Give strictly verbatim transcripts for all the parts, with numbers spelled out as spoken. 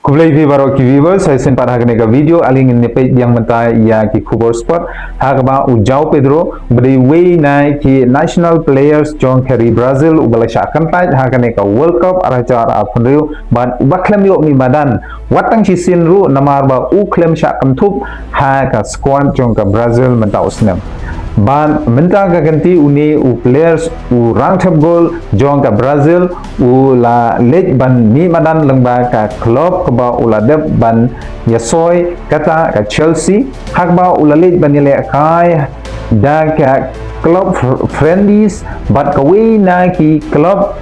Khublei phi baroh ki viewers, sa shisien pat ha kane ka video ale ngin ïa peit biang mynta ïa ki khubor sport. Ha kaba u João Pedro, ba dei uwei na ki national players jong ka ri Brazil, uba la shah kyntait ha kane ka World Cup ar hajar arphew hynriew, bad uba khlem ïoh mih madan wat tang shisien ruh, namar ba u khlem shah kynthup ha ka squad jong ka Brazil mynta u snem. Bad mynta ka kynti une u players u rangthep gol jong ka Brazil u la leit ban mih madan lyngba ka club kaba u la dep ban ïasoi, kata ka Chelsea, ha kaba u la leit ban ïalehkai da ka club Fr-, Friendlies bad kawei na ki club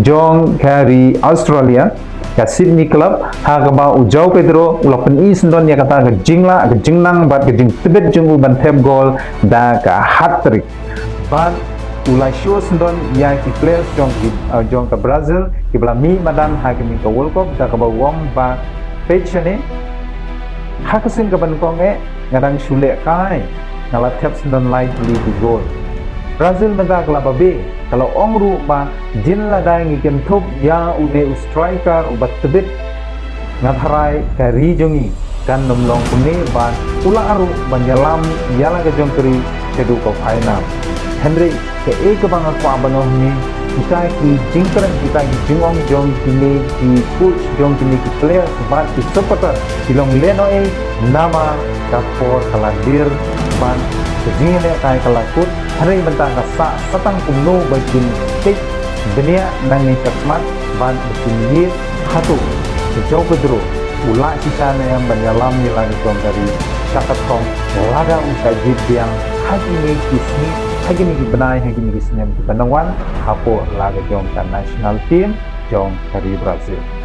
jong ka ri Australia, ka Sydney Club, ha kaba u João Pedro u la pyni syndon ïa kata ka jinglah, ka jingnang bad ka jingtbit jong u ban thep gol da ka hat-trick. Bad u la show syndon ïa ki players jong ki, uh, jong ka Brazil kiba la mih madan ha kane ka World Cup, da kaba u ong ba, peit shane, ha ka sien kaba nyngkong eh nga dang shu lehkai, nga la thep syndon lai tylli ki gol. Brazil mynta ka la babe, ka la ong ruh ba jin lada ngi kynthup ïa une u striker uba tbit, nga tharai ka ri jong ngi kan nym long kumne, bad u lah ruh ban ïalam ïa la ka jong ka ri shaduh ka final. Hynrei kaei kaba nga kwah ban ong hangne, kita ki jingkren, kita ki jingong jong kine ki coach, jong kine ki players bad ki supporter, ki long lehnohei, namar ka por ka la dier bad ka jingïalehkai ka la kut. Hynrei mynta ka sah satang kumno ba kin peit bniah nangne shakhmat bad ba kin ïeit hato u João Pedro u lah shisha ne em ban ïalam ïa la ka jong ka ri sha ka thong, lada u shah jied biang ha kine ki sngi, ha kine ki bnai, ha kine ki snem kiban wan hapoh la ka jong ka national team jong ka ri Brazil.